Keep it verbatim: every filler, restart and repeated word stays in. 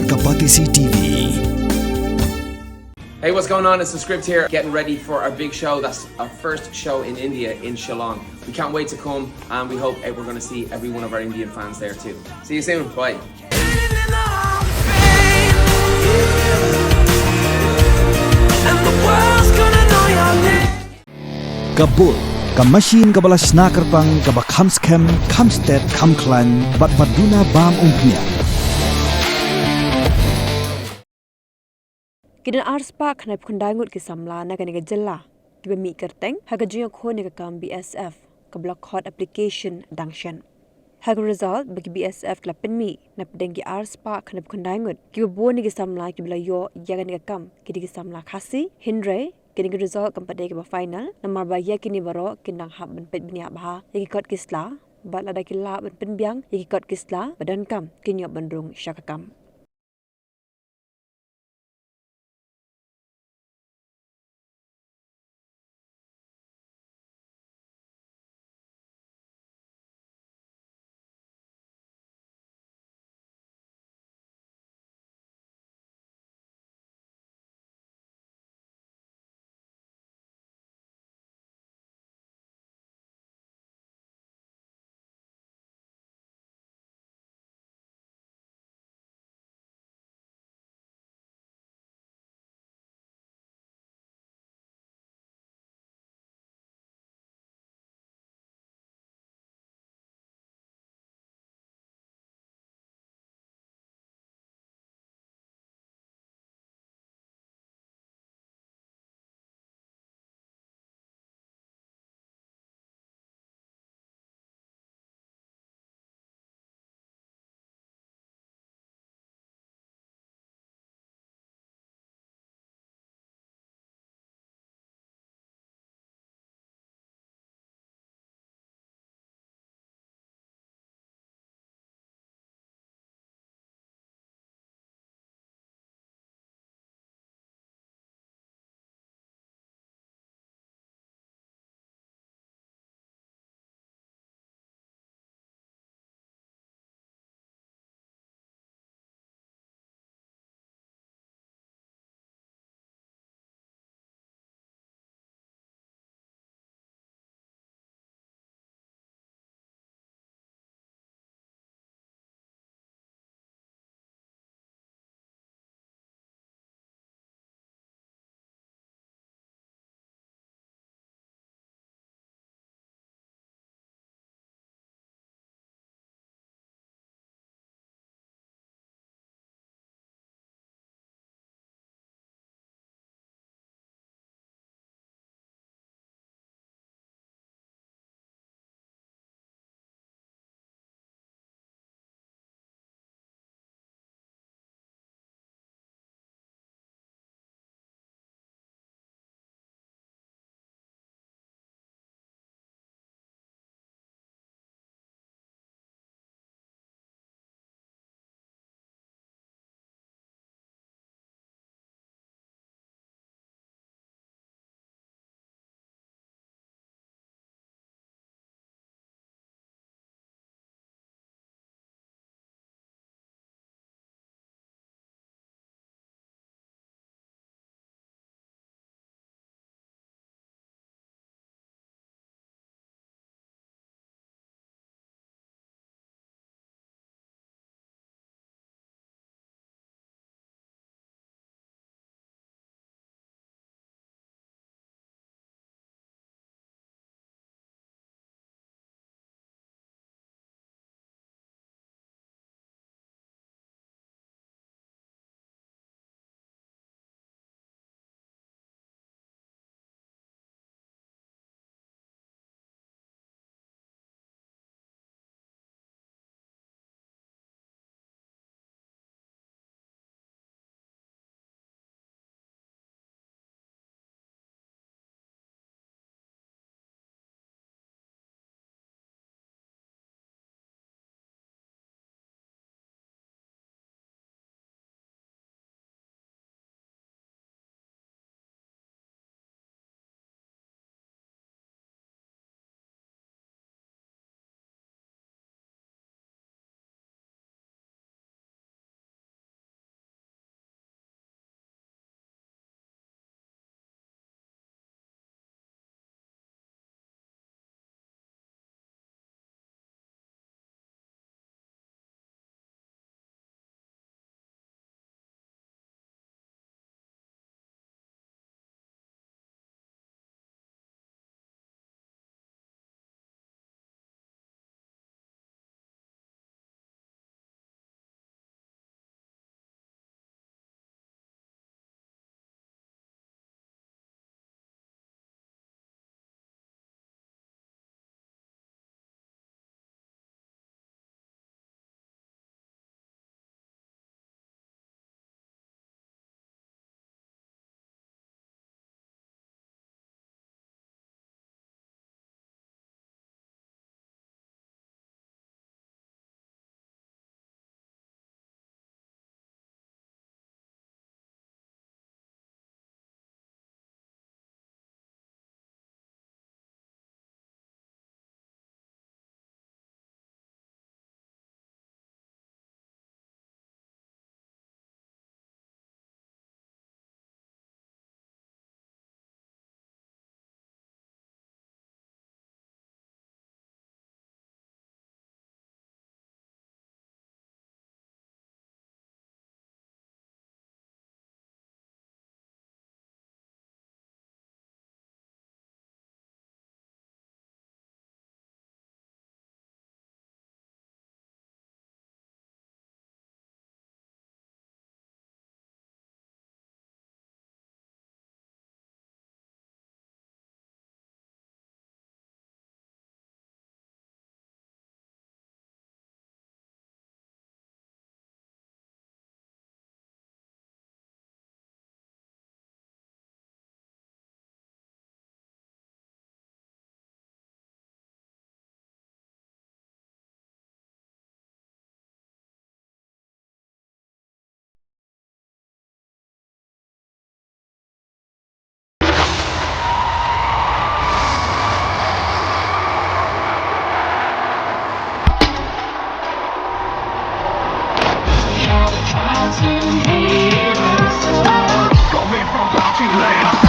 Ka Batesi T V. Hey, what's going on? It's the script here. Getting ready for our big show. That's our first show in India, in Shillong. We can't wait to come, and we hope that we're going to see every one of our Indian fans there too. See you soon. Bye. Ka Bull, ka machine kaba la shna kyrpang, kaba kham skhem, kham stet, kham khlaiñ, bad ba duna bam umphniang. Ki don arspah khyndai phew khyndai ngut ki samla na kane ka jylla kiba mih kyrteng ha ka jingïakhun ïa ka kam B S F kaba la khot application dang shen. Ha ka result ba ki B S F ki la pynmih, na pdeng ki arspah khyndai phew khyndai ngut, kiba bun na ki samla kiba la ïoh ïa kane ka kam ki dei ki samla Khasi, hynrei kane ka result kam pat dei kaba final, namar ba ïa kine baroh kin dang hap ban peit bniah bha ïa ki kot ki sla, bad lada ki lah ban pynbiang ïa ki kot ki sla ba donkam, kin ïoh ban rung sha ka kam. Coming from Party Land.